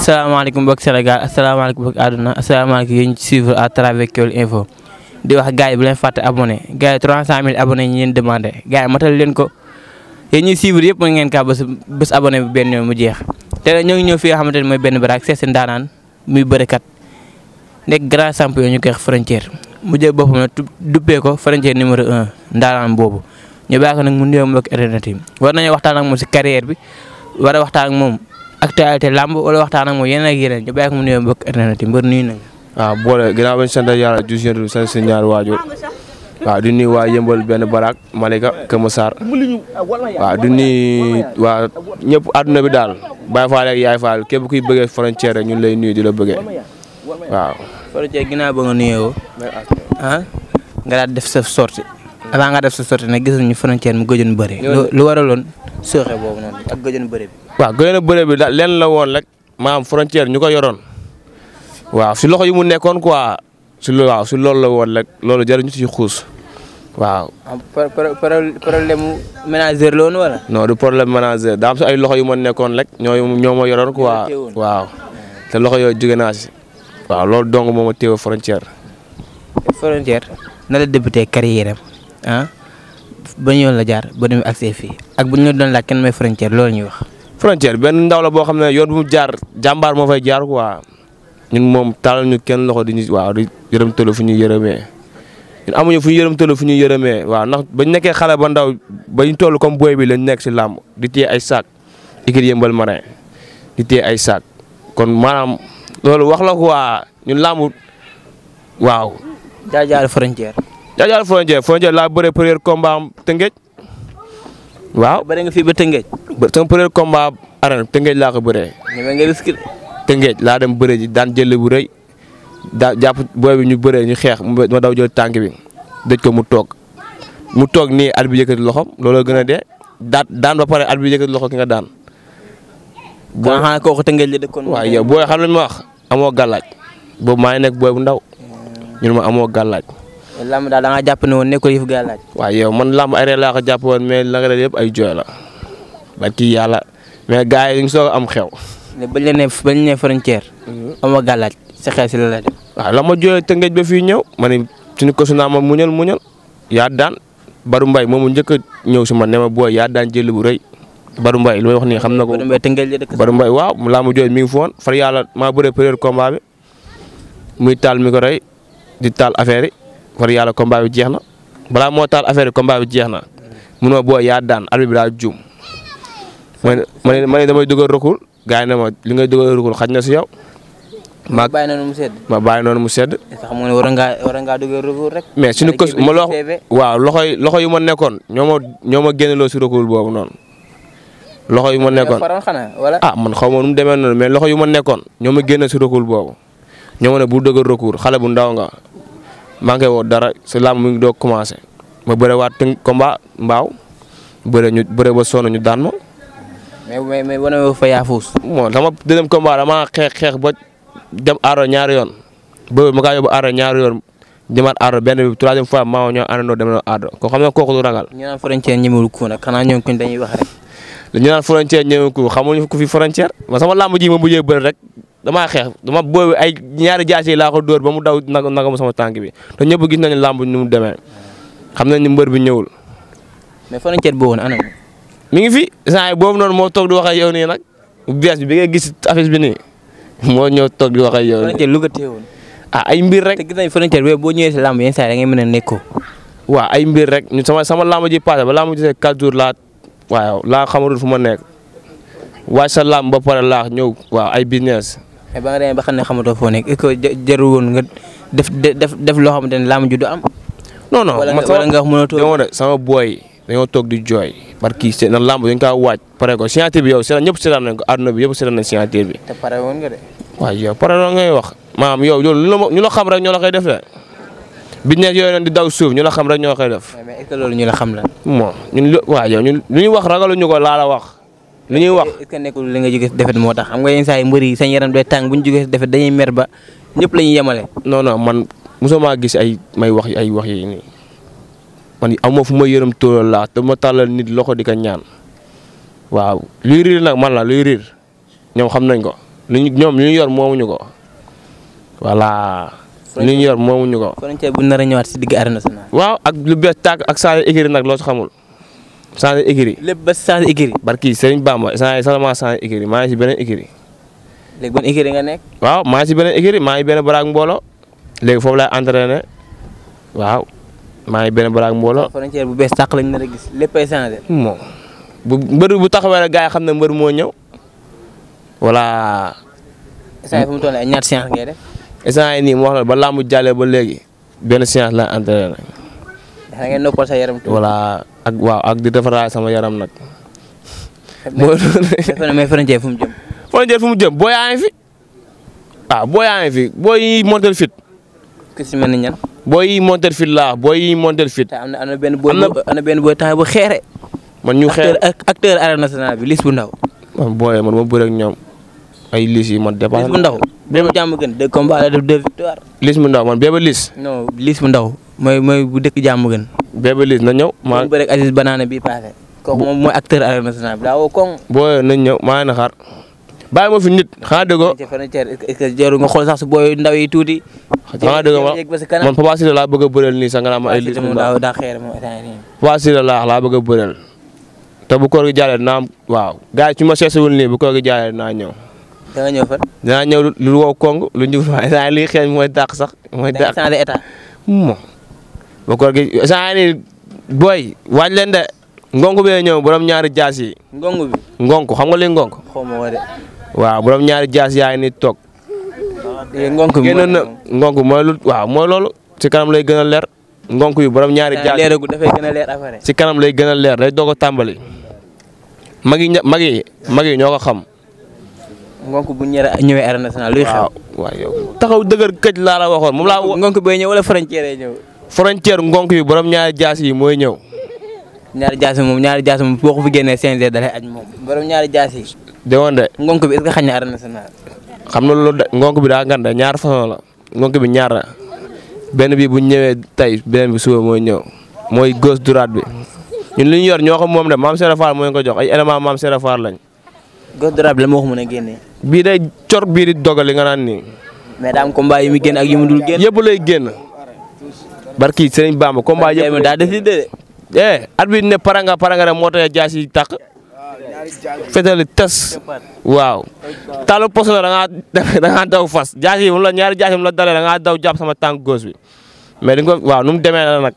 asalaamaaleykum mbokk Sénégal asalaamaaleykum mbokk àdduna asalaamaaleykum yéen ci suivre à travers Kewel Info di wax gars yi bu leen fàtte abonné gars yi 300 000 abonnés ñu leen demandé gars yi matal leen ko yéen ñuy suivre yëpp mën ngeen kaa bés abonné bi benn yoon mu jeex te nag ñoo ngi ñëw fi nga xamante ne mooy benn baraak seet si ndaanaan muy bërekat nekk grand champion ñu koy wax Frontière mu jël boppam nag duppee ko Frontière numéro 1 ndaanaan boobu ñu bàyyi ko nag mu nuyoo mbokk internet yi war nañoo waxtaan ak moom si carrière bi war a waxtaan ak moom actualité lamb wala waxtaan ak moom yeneen ak yeneen ñu bàyyi ko mu nuyoo mbokk internet yi mbër nuyu nañ waaw boole ginnaaw bañ sant yàlla ju sant si ñaari waajur waaw di nuyu waa Yëmbal benn baraak Malika Kër Massar waaw di nuyu waa ñëpp àdduna bi daal Baye Fall ak Yaay Fall képp kuy bëggee Frontière rek ñun lay nuyu di la bëggee waaw. Frontière ginnaaw ba nga nuyoo nga daal def sa sortie avant nga def sa sortie nag gis nañu Frontière mu gëjoon bëre. lu waraloon sooxe boobu noonu ak gëjoon bëre bi. waaw gëjoon bëre bi daal lenn la woon rek maam Frontière ñu ko yoroon waaw si loxo yi mu nekkoon quoi si loolu la woon rek loolu jarul ñu ci xuus waaw. problème mu manager la woon wala. non du problème manager daa am si ay loxo yu ma nekkoon rek ñoo ma yoroon quoi waaw te loxo yooyu jóge naa si waaw loolu dong moo ma téew Frontière. Frontière na la débuté carrière am ba ñu yoon la jaar ba demee accès fii ak bu ñu la doon laaj kenn mooy Frontière loolu ñuy wax. Frontière benn ndaw la boo xam ne yoon bu mu jaar jàmbaar moo fay jaar quoi ñun moom taalal ñu kenn loxo di ñu waaw di yërëm tëlu fu ñuy yërëmee ñun amuñu fu ñu yërëm tëlu fu ñuy yërëmee waaw ndax bañ nekkee xale ba ndaw ba ñu toll comme booy bi lañ nekk si làmb di téye ay saak ikir Yëmbal marin di téye ay saak kon maanaam loolu wax la quoi ñun làmb waaw. jaar Frontière. jaar Frontière laa bëree premier combat am Tëngéej waaw. bëri nga fii ba Tëngéej. sama premier combat arène Tëngéej laa ko bëree. ñeme nga risque. Tëngéej laa dem bëre ji daan jël bu rëy jàpp booy bi ñu bëree ñu xeex ma daw jël tànk bi dëj ko mu toog nii at bi yëkkati loxom looloo gën a dee daan ba pare at bi yëkkati loxo ki nga daan. boo xam ne kooku Tëngéej la dëkkoon. waaw yow booy xam ne ma wax amoo gàllaaj boobu maa ngi nekk booy bu ndaw ñun ma amoo gàllaaj. lamb daal da ngaa jàpp ne woon nekkul yëfu gàllaaj. waaw yow man lamb ay ree laa ko jàpp woon mais la nga def yëpp ay jooy la ba kii yàlla mais gars yi ñu soog a am xew. mais bañ la nee Frontière. amoo gàllaaj sa xel si la la def. waaw la ma jooyee Tëngéej ba fii ñëw ma ne suñu ko su naa ma muñal yaa daan Badou Mbaye moomu njëkk a ñëw si man ne ma booy yaa daan jël bu rëy Badou Mbaye li may wax nii xam na ko. Badou Mbaye Tëngéej la dëkk. Badou Mbaye waaw laa ma jooyee mi ngi fi woon far yàlla maa bëree premier combat bi muy taal mi ko rey di taal affaire yi far yàlla combat bi jeex na balaa moo taal affaire yi combat bi jeex na munoo booy yaa daan arbitre bi daa juum ma ne damay dugal recours gars yi ne ma li ngay dugal recours xaj na si yow. ma bàyyi noonu mu sedd. ma bàyyi noonu mu sedd. est-ce que xam nga ne war ngaa dugal recours rek. mais suñu ko ma waaw loxo yu ma nekkoon ñoo ma génneloo si recours boobu noonu. loxo yu ma nekkoon wala. man xaw ma nu mu demee noonu mais loxo yu ma nekkoon ñoo ma génne si recours boobu ñoo ma ne bu dugal recours xale bu ndaw nga maa ngi koy woo dara si làmb mi ngi doog commencé ma bëre waat combat mbaaw bëre ba sonn ñu daan ma. mais wane woo fa yaafuus. bon sama deuxième combat dama xeex ba dem aaro ñaari yoon boobu ma kaa yóbbu aaro ñaari yoon demaat aaro benn bi troisième fois maa ñoo àndandoo dem na aaro ko xam ne kooku du ragal. ñu naan Frontière ñemewul ku nag xanaa ñoom kuñ dañuy wax rek. ñu naan Frontière ñemewul ku xamuñu ku fi Frontière ma sama làmb ji ma mujjee bëri rek damaa xeex boobu ay ñaari jaas yi laa ko dóor ba mu daw naga ma sama tànk bi te ñëpp gis nañu làmb nu mu demee xam nañ ni mbër bi ñëwul. mais Frontière boobu anam. mi ngi fi saa yi boobu noonu moo toog di wax ak yow nii nag bees bi nga gis affiche bi nii moo ñëw toog di wax ak yow. Frontière lu ko teewoon. ay mbir rek. te gis nañ Frontière boo ñëwee si làmb yenn saa yi da ngay mën a nekkoo. waaw ay mbir rek ñu sama làmb ji passé ba làmb ji see 4 jours laa xamatul fu ma nekk waaj sa làmb ba pare laa ñëw waaw ay business. mais ba nga demee ba xam ne xamatoo foo nekk est-ce que jarul woon nga def loo xamante ne làmb ju du am. non wala nga wax mënatoo sama booy dañoo toog di jooy parce que seen làmb dañ kaa waaj pare ko signature bi yow ñëpp seetaan nañ ko àdduna bi yëpp seetaan nañ signature bi. te pare woon nga de. waaw yow pare woon ngay wax maanaam yow loolu ñu la xam rek ñoo la koy def de business yooyu noonu di daw suuf ñu la xam rek ñoo la koy def. mais est-ce que loolu ñu la xam la. bon ñun lu ñuy wax ragaluñu ko laa la wax. lu ñuy wax est-ce que nekkul li nga jógee si defet moo tax xam nga yenn saa yi mbër yi seen yaram day tàng bu ñu jógee si defet dañuy mer ba ñëpp la ñuy yemale. non man mosuma gis may wax ay wax yi nii man amoo fu ma yërëm tóolal laa te ma tàllal nit loxo di ko ñaan waaw luy riir nag man la luy riir ñoom xam nañ ko ñoom li ñu yor moomuñu ko voilà. li ñu yor moomuñu ko. frontière bu nar a ñëwaat si digg arène nationale. waaw ak lu bees tàkk ak changé écurie nag loo ci xamul changé écurie. lépp ba changé écurie. barki Serigne Bamba seulement changé écurie maa ngi si beneen écurie. léegi ban écurie nga nekk. waaw maa ngi si beneen écurie maa ngi benn baraag mbooloo léegi foofu laay entraîné waaw maa ngi benn baraag mbooloo. frontière bu bees tàq lañ nar a gis léppay changé. moom bu mbër bu taxawee rek gars yi xam ne mbër moo ñëw voilà. instant yii fu mu toll ay ñaata séance ngay def. instant yii nii mu wax la ba làmb jàllee ba léegi benn séance la entraîné. da ngeen noppal sa yaram. voilà ak waaw ak di defaraat sama yaram nag. mais frontière fu mu jëm. frontière fu mu jëm boo yaa ngi fi waaw boo yaa ngi fi boo yi montel fit. ku si mel ni ñan. boo yi montel fit laa boo yi montel fit. te am na benn booy tax bu xeere. man ñu xeere acteur arène nationale bi Liss bu ndaw. man booyee man ma bëre ak ñoom ay Liss yi man dépassé. Liss bu ndaw. Bébé jàmm gën 2 combats la def 2 victoires. Liss bu ndaw man Bébé Liss. non Liss bu ndaw mooy bu dëkk jàmm gën. Bébé Liss na ñëw. maa ngi bëre ak Aziz Banana bii passé. kooku moom mooy acteur arène nationale bi daa woo koŋ. booyee nañ ñëw maa ngi na xaar bàyyi ma fi nit xanaa déggoo. est-ce que jarul nga xool sax su booy ndaw yi tuuti. xanaa déggoo man Papa Sylla laa bëgg a bëreel nii sax nga naan ma ay Liss bu ndaw daa xeere moom Papa Sylla laa bëgg a bëreel te bu koor gi jàllee dinaa am waaw gars yi su ma seesiwul nii bu koor gi jàllee dinaa ñëw. da nga ñëw fan. dinaa ñëw lu wow kong lu ñu waaye lii xeeñ mooy dàq sax. mooy dàq changé état. moom bu koor gi saa nii booy waaj leen de ngonk bee ñëw borom ñaari jaas yi. ngonk bi. ngonk xam nga li ngonk. xaw ma ko de. waaw borom ñaari jaas yaa ngi nii toog. ngonk bi génnoon na ngonk mooy lu waaw mooy loolu ci kanam lay gën a leer. ngonk yi borom ñaari jaas leeragu dafay gën a leer affaire. ci kanam lay gën a leer day doog a tàmbali. mag yi ñoo ko xam. ngonk bu ñëwee arène nationale luy xew. waaw yow taxaw dëgër këj laa la waxoon moom laa. ngonk bay ñëw wala frontière ñëw. frontière ngonk yi borom ñaari jaas yi mooy ñëw. ñaari jaas moom boo ko fi génnee CNG da lay aj moom. borom ñaari jaas yi. de woon de. ngonk bi est-ce que xañ na arène nationale. xam na loolu de ngonk bi daa ngande ñaar façon la ngonk bi ñaar la benn bi bu ñëwee tey beneen bi suba mooy ñëw mooy gauche droite bi ñun li ñu yor ñoo ko moom de maam Serap Fall mooy ko jox ay élément maam Serap Fall lañ. gauche droite bi la ma wax mën a génnee. bii day cor bii di dogal li nga naan nii. mais daa am combat yu muy génn ak yu mu dul génn. yëpp lay génn. barki Serigne Bamba combat yëpp daa décidé de. at bi ne paranga rek moo tax jaas yi tàq. fetali tas waaw talu pos la da ngaa daw fas jaas yi la ñaari jaas yi mu la dalee da ngaa daw jàpp sama tànk gauche bi mais di nga waaw nu mu demee la nag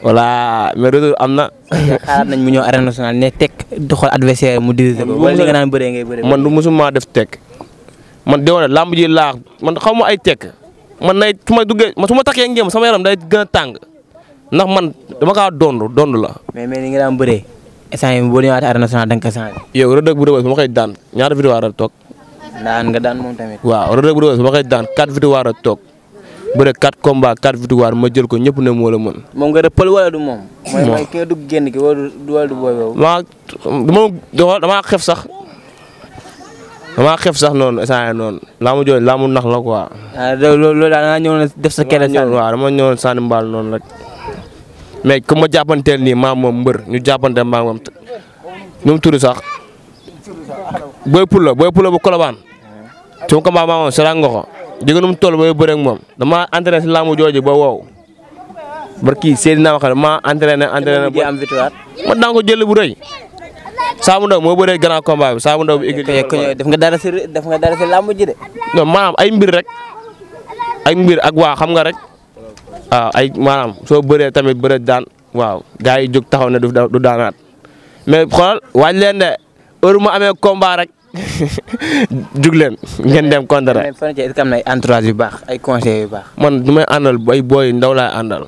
voilà mais retour am na. xalaat nañ mu ñëw arène nationale ne teg di xool adversaire mu dirigé ko wala li nga naan bëree ngay bëree. man du mosuma def teg man de woon lamb ji laax man xaw ma ay teg man nay su ma duggee su ma takkee ngeen sama yaram day gën a tàng ndax man dama kaa dond la. mais li nga daan bëree. instant yii boo ñëwaatee arène nationale da nga ko changé. yow Reug Reug bu Rebeuss su ma koy daan ñaata victoire la toog. daan nga daan moom tamit. waaw Reug Reug bu Rebeuss su ma koy daan 4 victoire la toog bëre 4 combats 4 victoire ma jël ko ñëpp ne moo la mën. moom nga rëppal wala du moom. mooy ki nga dugg génn ki wala du booy boobu. damaa xef sax noonu instant yii noonu laa ma jooy laa mu nax la quoi. loolu daal da ngaa ñëwoon def sa kele sànni. waaw dama ñëwoon sànni mbaal noonu rek. mais comme ma jàppanteel nii maa moom mbër ñu jàppante maa moom ñu mu tudd sax booy pula bu Colobane su ma ko maa moom Sera Ngoko jigéen mu toll booy bëre ak moom dama entraîné si laamu jooju ba wow barki Seydina wax dama entraîné ba am victoire. ma daan ko jël bu rëy Saamu Ndaw moo bëree grand combat bi Saamu Ndaw bi def nga dara si laamu ji de. non maanaam ay mbir ak waa xam nga rek. waaw ay maanaam soo bëree tamit bëre daan waaw gars yi jóg taxaw ne du daanaat mais xoolal waaj leen de heure ma amee combat rek jug leen ngeen dem contre. mais fan est-ce que am na ay entourage yu baax ay conseils yu baax. man du may àndal ay booy ndaw laay àndal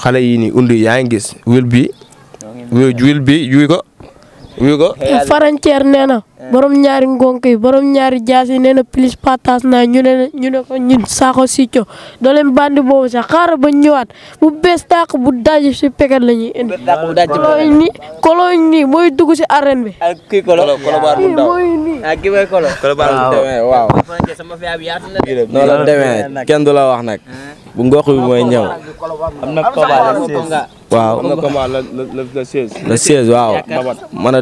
xale yi nii undi yaa ngi gis wil bi yuy ko. frontière nee na borom ñaari ngonk yi borom ñaari jaas yi nee na plus patas naa ñu ne ko ñun saako sicco doo leen bandi boobu sax xaaral ba ñëwaat bu bees tàq bu daj si pekat la ñuy indi. kolooñ nii mooy dugg si arène bi. ak kii kolo mooy nii. ak kii mooy kolo. waaw noonu la demee kenn du la wax nag bu ngox bi mooy ñëw. am na combat waaw am na combat le 16. le 16 waaw. man a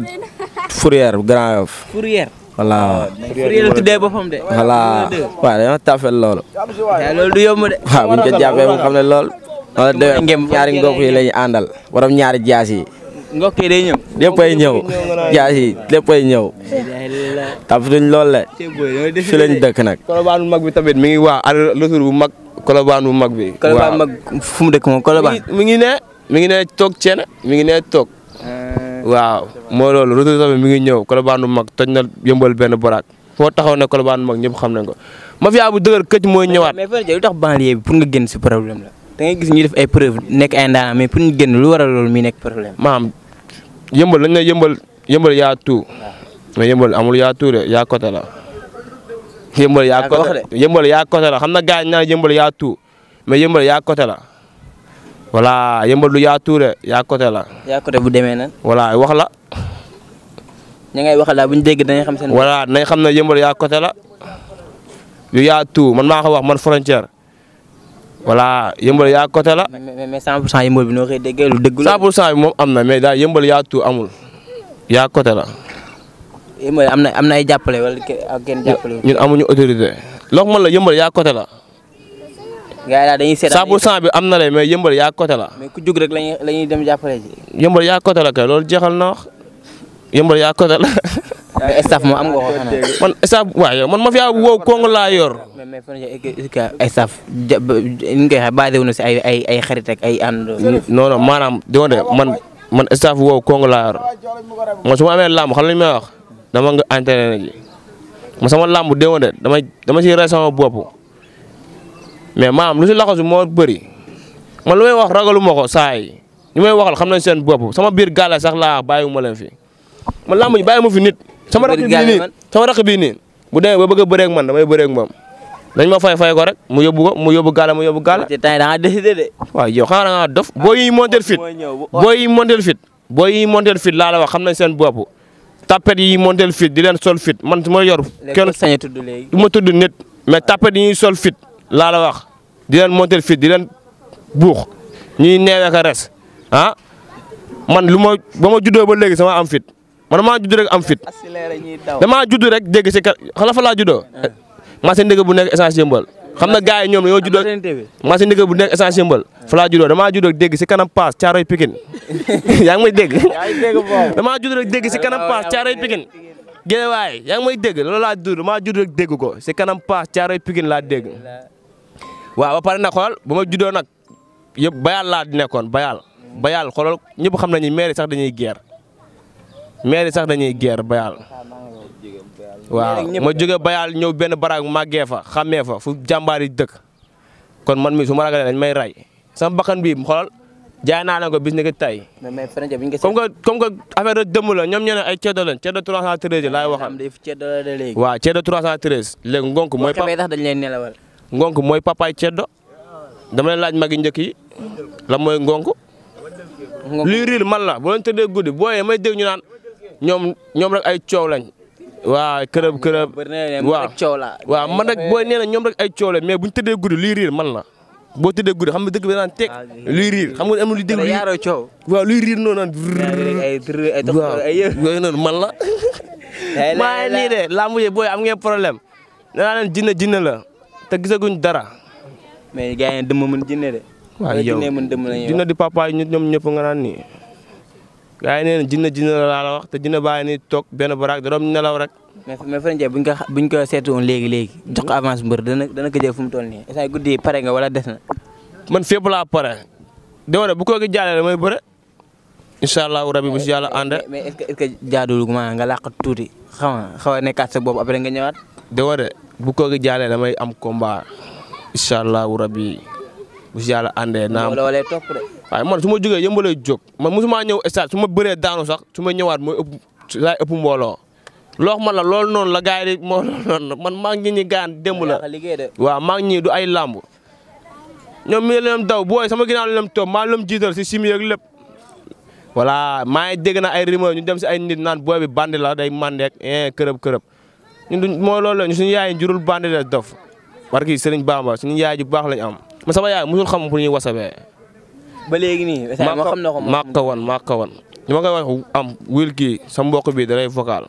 Fourrière Grand Yoff. Fourrière. voilà. Fourier la tuddee boppam de. voilà waaw dañoo tafel loolu. waaw loolu du yomb de. waaw bu ñu ko jàppee mu xam ne loolu. wala demee ñaari ngokk yi la ñu àndal borom ñaari jaas yi. ngokk yi day ñëw. léppay ñëw jaas yi léppay ñëw. tafatuñ loolu la. fi lañ dëkk nag. Colobane bu mag bi tamit mi ngi waa retour bu mag Colobane bu mag bi. Colobane mag fu mu dëkk moom Colobane. mi ngi ne toog ceene mi ngi ne toog. waaw moo loolu retour tamit mi ngi ñëw Colobane bu mag toj na yëmbal benn baraak foo taxaw ne Colobane bu mag ñëpp xam nañ ko mafia bu dëgër këcc mooy ñëwaat. mais Fara Ndiaye lu tax banlieue bi pour nga génn si problème la da ngay gis ñu def ay preuve nekk ay ndaanaan mais pour ñu génn lu waral loolu mi nekk problème. maam yëmbal dañ ne yëmbal yaa tout mais yëmbal amul yaa tout de yaa côté la. yëmbal yaa côté yëmbal yaa côté la xam na gars yi naan yëmbal yaa tout mais yëmbal yaa côté la. voilà yëmbal du yaa tuure yaa côté la. yaa côté bu demee nan. voilà wax la. ña ngay wax la bu ñu dégg dañuy xam seen. voilà nañ xam ne yëmbal yaa côté la. yu yaa tout man maa ko wax man frontière. voilà yëmbal yaa côté la. mais 100% yëmbal bi noo koy déggee lu dëgg la. 100% bi moom am na mais daal yëmbal yaa tout amul. yaa côté la. yëmbal am na ay jàppale wala kenn jàppale. ñun amuñu autorité. loo man la yëmbal yaa côté la. gars yi daal dañuy seet 100% bi am na la mais yëmbal yaa côté la. mais ku jug rek la ñuy dem jàppale ji. yëmbal yaa côté la kay loolu jeexal na wax yëmbal yaa côté la. mais staff moom am nga ko xanaa. man staff waaye man ma fi wow kong laa yor. mais fan ay staff ja ñu koy waxee basé wu na si ay xarit ak ay ànd. non non maanaam di de man staff wow kong laa yor man su ma amee làmb xam lañ may wax dama nga entraîné ji man sama làmb di de dama siy rey sama bopp. mais maam lu si laxasu moo bëri man lu may wax ragalu ma ko saa yi ñu may waxal xam nañ seen bopp sama biir gàlla sax laa bàyyiwuma leen fi man làmb ji bàyyi ma fi nit. sama rakk bii nii bu demee ba bëgg a bëree ak man damay bëree ak moom dañ ma fay ko rek mu yóbbu gàlla mu yóbbu gàlla. te temps da nga décidé de. waaw yow xanaa da ngaa dof boo yi montel fit laa la wax xam nañ seen bopp tapet yi montel fit di leen sol fit man su ma yor. kenn sañ a tudd léegi. du ma tudd nit mais tapet yi ñuy sol fit laa la wax. di leen monter fit di leen buux ñuy neewee ka res ah man ba ma juddoo ba léegi sama am fit man damaa judd rek am fit damaa judd rek dégg si xala fa laa juddoo maa si ndëgg bu nekk essence yëmbal xam na gars yi ñoom dañoo juddoo maa si ndëgg bu nekk essence yëmbal fa laa juddoo damaa judd rek dégg si kanam paas caaroy pikin yaa ngi may dégg damaa judd rek dégg si kanam paas caaroy pikin géewaay yaa ngi may dégg loolu laa judd damaa judd rek dégg ko si kanam paas caaroy pikin laa dégg waaw ba pare nag xool ba ma juddoo nag yëpp bayal laa di nekkoon bayal xoolal ñëpp xam nañu maire sax dañuy guerre bayal waaw ma jóge bayal ñëw benn baraag màggee fa xàmmee fa fu jàmbaar yi dëkk kon man mi su ma ragalee dañ may ray sama bakkan bi xoolal jaay naa leen ko bis ni ki tey comme que affaire de dëmm la ñoom ñoo ne ay ceddo lañ ceddo 313 laay waxal waaw ceddo 313 léegi ngonk mooy ngonk mooy papaay ceddo dama leen laaj magi njëkk yi la mooy ngonk luy riir man la boo leen tëddee guddi booyee may dégg ñu naan ñoom rek ay coow lañ waaw kërëb waaw man rek booy nee na ñoom rek ay coow lañ mais buñ tëddee guddi luy riir man la boo tëddee guddi xam nga dëgg bi naan teg luy riir xam nga am luy dégg waaw luy riir noonu naan waaw yooyu noonu man la maa ngi nii de lamb yi booy am ngeen problème danaa leen jinne la te gisaguñ dara. mais gars yi dëmm mën jinne de. waaw yow jinne di papa yi ñoom ñëpp nga naan nii. gars yi nee na jinne la laa la wax te jinne bàyyi ni toog benn baraak da doon nelaw rek. mais Fara Ndiaye buñ ko seetu woon léegi jox ko avance mbër dana ko jël fu mu toll nii. est-ce que guddi pare nga wala des na. man fépp laa pare. déwén bu ko gi jàllee damay bëre. incha allahu rabi bu si yàlla ànd. mais est-ce que jaaduwul maanaam nga làq tuuti xaw a nekkaat sa bopp après nga ñëwaat. déwén bu ko gi jàllee damay am combat. incha allahu rabi bu si yàlla àndee naam. wala topp de. waaye man su ma jógee yëmbalee jóg man mosuma ñëw stade su ma bëree daanu sax su ma ñëwaat mooy ëpp mbooloo. loo xam la loolu noonu la gars yi di moo noonu man maa ngi ñi gaan démb la waaw maa ngi ñii du ay làmb ñoom mi leen daw booy sama ginnaaw leen toog maa leen jiital si simi ak lépp voilà maa ngi dégg na ay rumeur ñu dem si ay nit naan booy bi bandi la day mandeek kërëb ñun duñ mooy loolu la ñu suñu yaay jurul bandi la dof barki Sëriñ Bamba suñu yaay ju baax lañ am ma sama yaay musul xam pour ñuy wasabee ba léegi nii maa ko wan ñu ma koy wax am wil kii sa mbokk bi da lay vocal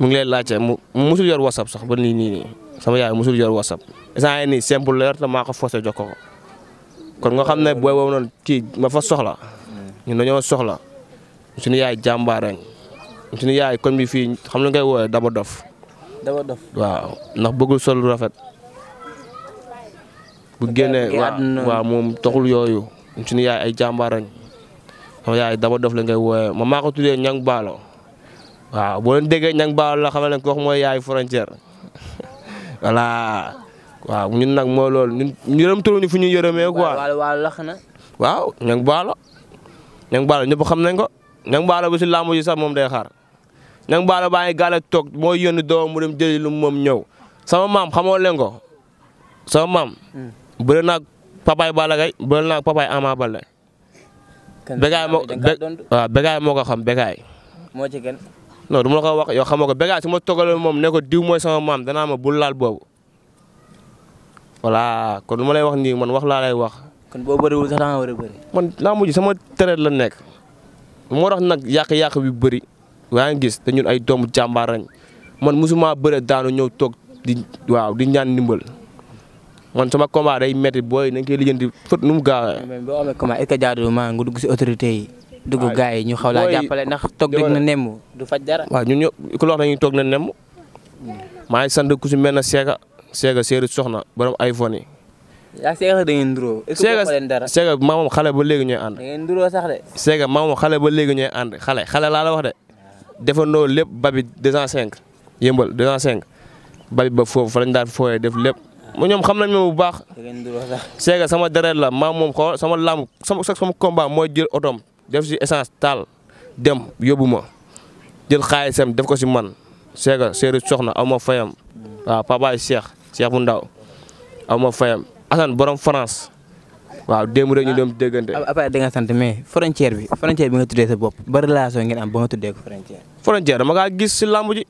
mu ngi lay laajte mu musul yor whatsapp sax ba nii sama yaay musul yor whatsapp instant yii nii simple la yor te maa ko forcé jox ko kon nga xam ne booy boobu noonu kii ma fa soxla ñun dañoo soxla suñu yaay jàmbaarañ suñu yaay kon bi fii xam nga koy woowee daba dof. daba dof waaw ndax bëggul sol lu rafet. bu génnee waaw moom taxul yooyu suñu yaay ay jàmbaarañ sama yaay daba dof la ngay woowee ma maa ko tuddee ñang baalo waaw boo leen déggee ñang baalo la xamal leen ko wax mooy yaay frontière voilà waaw ñun nag mooy loolu ñun yërëmtaluñu fu ñu yërëmee quoi. waaw lax na. waaw ñang baalo ñëpp xam nañ ko ñang baalo bu si làmb ji sax moom day xaar ñang baalo baa ngi gàlle toog mooy yónni doom mu dem jëli lu moom ñëw sama maam xamoo leen ko sama maam. bëri naag papaay Balla Gaye bëri naag papaay Ama Baldé. Bégaay moo ko xam Bégaay. moo ci gën. non du ma la ko wax yow xamoo ko Bégaay su ma toggalee moom ne ko diw mooy sama maam danaa ma bul laal boobu. voilà kon lu ma lay wax nii man wax laa lay wax. kon boo bëriwul sax da nga war a bëri. man naa mujj sama tereet la nekk. moo tax nag yàq-yàq bi bëri. yaa ngi gis te ñun ay doomu jàmbaar lañ man mosuma bëre daanu ñëw toog di ñaan ndimbal. man sama combat day métti booy nañ koy lijjanti fët nu mu gaawee. mais boo amee combat est-ce que jaadu maa nga dugg si autorité yi. dugg gars yi ñu xaw laa jàppale ndax toog dégg na nemm du faj dara. waaw ñun ñëpp ku la wax dañuy toog na nemm. maa ngi sant ku si mel ne Sega Seydou Soxna borom iPhone yi. yaa Sega da ngeen nduroo. est-ce que bokkoo leen dara Sega maa moom xale ba léegi ñooy ànd. da ngeen nduroo sax de. Sega maa moom xale ba léegi ñooy ànd xale laa la wax de. defandoo lépp babi 205 yëmbal 205 babi ba foofu fa lañ daan fooyee def lépp. ñoom xam nañ ma bu baax. Sega sama deret la maa moom xool sama lamb sama combat mooy jël otoom def si essence taal dem yóbbu ma jël xaalisam def ko si man Sega Seydou Soxna aw ma fayam waaw papaay Cheikh bu ndaw aw ma fayam Assane borom France waaw démb rek ñu dem déggante. après da nga sant mais frontière bi nga tuddee sa bopp ba relation ngeen am ba nga tuddee ko frontière. frontière dama kaa gis si lamb ji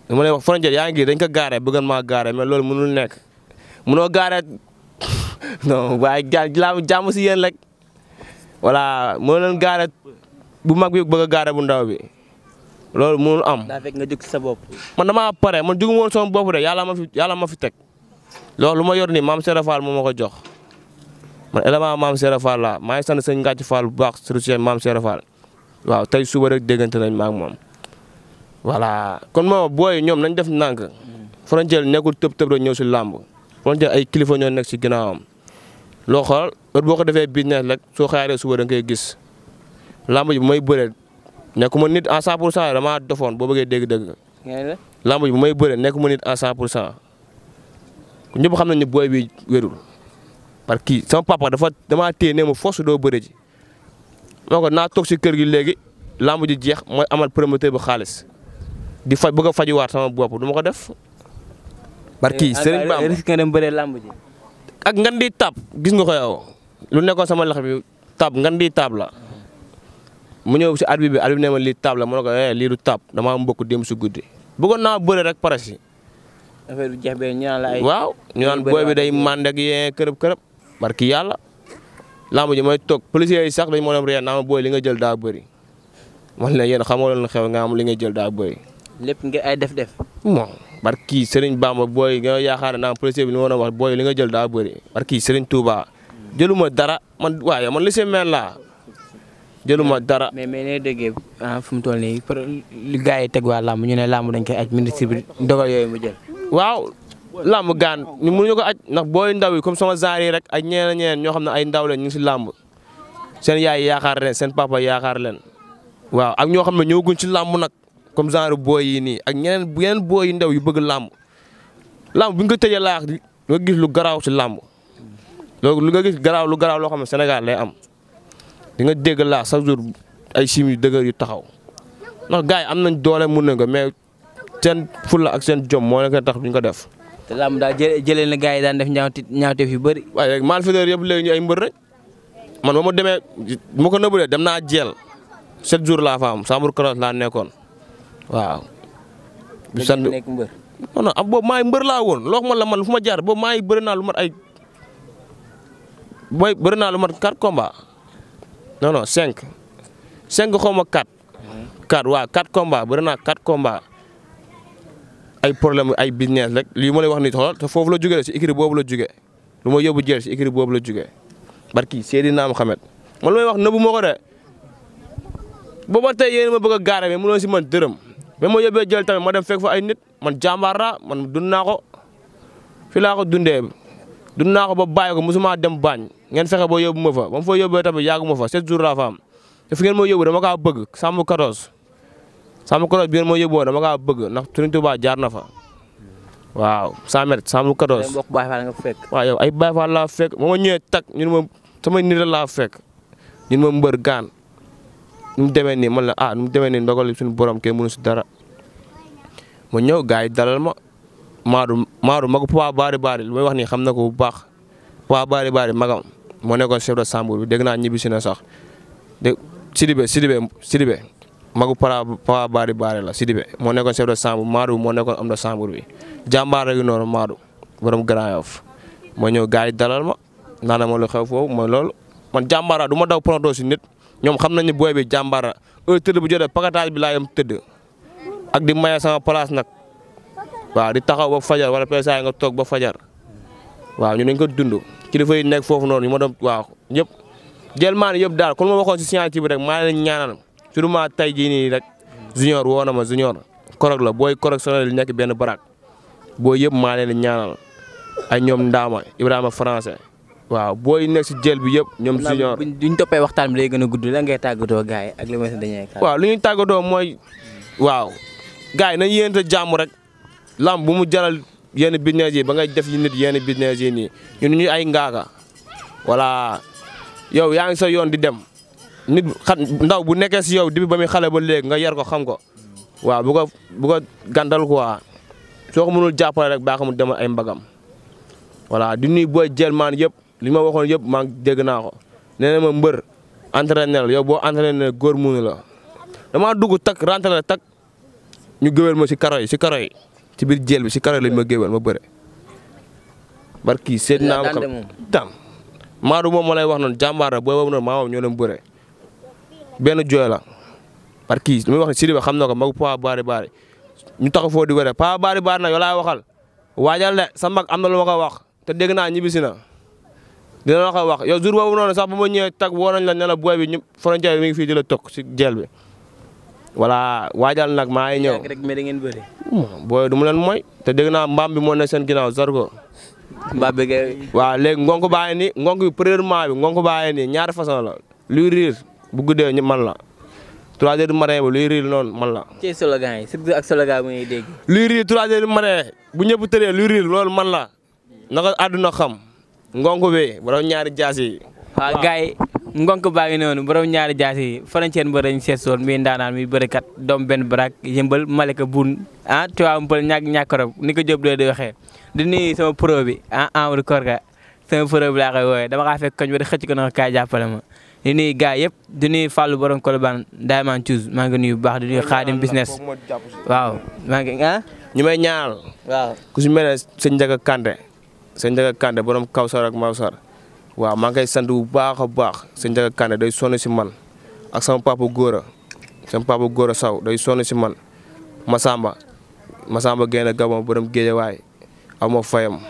dama lay wax frontière yaa ngi gis dañ ko gaaree bëggoon maa gaaree mais loolu mënul nekk. munoo gaaree non waaye jàmm si yéen rek voilà mënoo leen gaaree bu mag bi bëgg a gaaree bu ndaw bi loolu mënul am. daa fekk nga jóg si sa bopp. man damaa pare man jógu ma woon sama bopp de yàlla ma fi teg loolu lu ma yor nii maam Serap Fall moo ma ko jox man élément maam Serap Fall laa maa ngi sant sëñ Ngàcc Fall bu baax sur maam Serap Fall waaw tey suba rek déggante nañ ma ak moom voilà kon moom booy ñoom nañ def nànk frontière nekkul tëb rek ñëw si làmb. frontière ay kilifa ñoo nekk si ginnaawam loo xool heure boo ko defee business rek soo xaaree suba da nga koy gis lamb ji bu may bëree nekkuma nit à 100% damaa dofoon boo bëggee dégg-dégg. lamb ji bu may bëree nekkuma nit à 100% ñëpp xam nañ ne booy bi wérul parce que sama papa damaa téye ne ma force doo bëre ji donc naa toog si kër gi léegi lamb ji jeex mooy amal promoteur bi xaalis di faj bëgg a fajuwaat sama bopp du ma ko def. barki Serigne Bamba risque nga dem bëree lamb ji. ak ngan di tab gis nga ko yow lu nekkoon sama lex bi tab ngan di tab la mu ñëw si arbitre bi ne ma lii tab la ma ne ko lii du tab damaa mbokk dem si guddi bëggoon naa bëre rek pare si. affaire bi jeex be ñu naan la ay. waaw ñu naan booy bi day mànd ak yee kërëb barki yàlla lamb ji mooy toog policiers yi sax dañ moo dem réer naa ma booy li nga jël daa bëri man ne yéen xamoo leen xew nga am li nga jël daa bëri. lépp nga ay def. bon barki Serigne Bamba booy nga yaakaar naa policier bi li ma wax booy li nga jël daa bëri barki Serigne Touba jëluma dara man waaye man li si mel laa jëluma dara. mais nee déggee fu mu toll nii li gars yi teg waa làmb ñu ne làmb dañ koy aj ministre bi dogal yooyu mu jël. waaw làmb gaan ñu mënuñu ko aj ndax booy ndaw yi comme sama genre yi rek ak ñeneen ñoo xam ne ay ndaw leen ñu ngi si làmb seen yaay yaakaar leen seen papa yaakaar leen waaw ak ñoo xam ne ñëwaguñ ci làmb nag. comme genre booy yi nii ak yeneen booy yu ndaw yu bëgg làmb bu ñu ko tëjee laax di nga gis lu garaaw si làmb loolu lu nga gis lu garaaw loo xam ne Sénégal lay am di nga dégg laax chaque jour ay sim yu dëgër yu taxaw ndax gars yi am nañ doole mun nañ ko mais seen fulla ak seen jom moo leen ko tax duñ ko def. te làmb daal jëlee na gars yi daan def ñaawteef yu bëri. waaye rek malfaiteur yëpp léegi ñu ay mbër rek man ba ma demee bu ma ko nëbbulee dem naa jeel 7 jours laa fa am chambre cross laa nekkoon. waaw. du sant nekk mbër. non am boobu maa ngi mbër laa woon loo xam la man fu ma jaar boobu maa ngi bëri naa lu mat ay bëri naa lu mat 4 combats non 5 xaw ma 4. 4 waaw 4 combats bëri naa 4 combats ay problème ay business rek lii ma lay wax nii xoolal te foofu la jógee si écurie boobu la jógee lu ma yóbbu jël si écurie boobu la jógee barki Seydina Mohamed man lu may wax nëbbu moo ko de booba tey yéen ma bëgg a gaare mais mënoo si man dërëm ba ma yóbbee jël tamit ma dem fekk fa ay nit man jàmbaar laa man dund naa ko fi laa ko dundee dund naa ko ba bàyyi ko mosuma dem bañ ngeen fexe ba yóbbu ma fa ba ma fa yóbbee tamit yàggu ma fa 7 jours laa fa am te fi ngeen ma yóbbu dama kaa bëgg sàmm 14 bi ngeen ma yóbbu dama kaa bëgg ndax Serigne Touba jaar na fa waaw 100 mètres sàmm 14. mbokk Baye Fall nga fekk. waaw yow ay Baye Fall laa fekk ba ma ñëwee tak ñun ma sama nit laa fekk ñun ma mbër gaan nu mu demee nii man la nu mu demee nii ndogal suñu borom kenn mënu si dara ma ñëw gars yi dalal ma Maadu magu Papa Bari lu may wax nii xam na ko bu baax Papa Bari magam moo nekkoon chef de chambre bi dégg naa ñibbi si na sax de Sidibé magu Papa Bari la Sidibé moo nekkoon chef de chambre Maadu moo nekkoon am na chambre bi jàmbaar rek noonu Maadu borom Grand Yoff ma ñëw gars yi dalal ma naan ma lu xew foofu mooy loolu man jàmbaara du ma daw pronto si nit ñoom xam nañ ne booy bi jàmbaara heure tëdd bu jotee pakatage bi laa yem tëdd ak di maye sama place nag waaw di taxaw ba fajar wala pesaay nga toog ba fajar waaw ñu dañ ko dund kilifa yi nekk foofu noonu ñu ma doon waaw ñëpp jël maa ne yëpp daal kon ma waxoon si signature bi rek maa leen ñaanal surtout maa tey jii nii rek junior woo na ma junior korog la booy korog sonal nekk benn barak booy yëpp maa leen ñaanal ay ñoom Ndama Ibrahima français waaw booy nekk si jël bi yëpp ñoom junior duñ toppee waxtaan bi day gën a gudd la ngay tàggatoo gars yi ak li ma si dañuy waaw lu ñuy tàggatoo mooy waaw gars yi nañ yéente jàmm rek lamb bu mu jaral yenn business yi ba ngay def yi nit yenn business yi nii ñun ñu ay ngaaka voilà yow yaa ngi sa yoon di dem nit ndaw bu nekkee si yow depuis ba muy xale ba léegi nga yar ko xam ko waaw bu ko gàndal quoi soo ko mënul jàppale rek baax mu demal ay mbagam voilà di nuyu booy jël maan yëpp li ma waxoon yëpp maa ngi dégg naa ko nee na ma mbër entraîneur yow boo entraîneur góor mënu la damaa dugg tak rentré tak ñu gëwël ma si karo yi ci biir jël bi si karo lañ ma gëwël ma bëre barki seet naa ma tam Maadu moom ma lay wax noonu jàmbaar la booy boobu noonu maa moom ñoo leen bëre benn jooy la barki li may wax ne Sidibé xam na ko magu Papa Bari ñu tax foo di ko def Papa Bari nag yow laay waxal waajal de sa mag am na lu ma ko wax te dégg naa ñibbisi na dina la ko wax yow jour boobu noonu sax bu ma ñëwee tag woo nañ la ne la booy bi ñu frontière bi mi ngi fii di la toog si jël bi voilà waajal nag maa ngi ñëw rek mais da ngeen bëri. booy du mu leen mooy te dégg naa mbaam bi moo ne seen ginnaaw Zarko. mbaam bi kay. waaw léegi ngonk bàyyi nii ngonk bi premièrement bi ngonk bàyyi nii ñaari façon la luy riir bu guddee ñu man la 3 heures du matin bi luy riir noonu man la. ci slogan yi surtout ak slogan bu ñuy dégg. luy riir 3 heures du matin bu ñëpp tëree luy riir loolu man la naka àdduna xam ngonk bi borom ñaari jaas yi. waaw gars yi ngonk baa ngi noonu borom ñaari jaas yi frontière mbër dañ seet soon mi ndaanaan mi bërikat doom benn barak yëmbal Malika Boune Tivaouane Peulh ñàkk ni ko Diop di waxee di nuyu sama pro bi Amadou Korka sama pro bi laa koy wooyee dama kaa fekk koñ ba di xëcc ko nag kaay jàppale ma di nuyu gars yëpp di nuyu Fallou borom Colobane Diamond Choose maa ngi nuyu bu baax di nuyu Khadim business waaw maa ngi ñu may ñaanal waaw ku si mel ne sëñ Ndiaga Kande borom Kawsar ak Mawsar waaw maa ngi koy sant bu baax a baax sëñ Ndiaga Kande day sonn si man ak sama papa Gora Saw day sonn si man Masamba Guèye Gabon borom Géejawaay aw ma fayam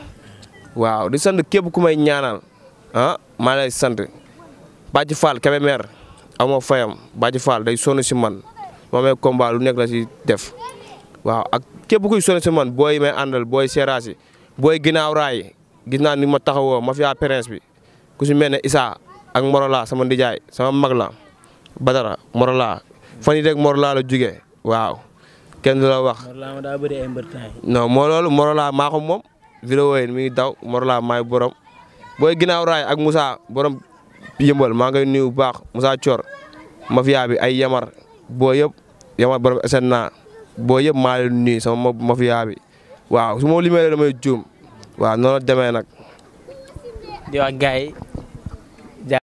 waaw di sant képp ku may ñaanal maa lay sant Badji Fall Kébémer aw ma fayam Badji Fall day sonn si man ma may combat lu nekk la si def waaw ak képp kuy sonn si man booy may àndal booy seeraasi booy ginnaaw raay gis naa ni ma taxawoo mafia prince bi ku si mel ne Issa ak Morola sama ndijaay sama mag la Badara Morola fan yii rek Morola la jugee waaw kenn du la wax. Morola daa bëri ay mbër temps non moo loolu Morola maa ko moom. vidéo yi mi ngi daw Morola maay borom booy ginnaaw raay ak Moussa borom yëmbal maa ngay nuyu bu baax Moussa Thior mafia bi ay yamar boo yëpp yamar borom SNA boo yëpp maa leen nuyu sama mafia bi waaw su ma limee damay juum waaw noonu la demee nag. di wax gars yi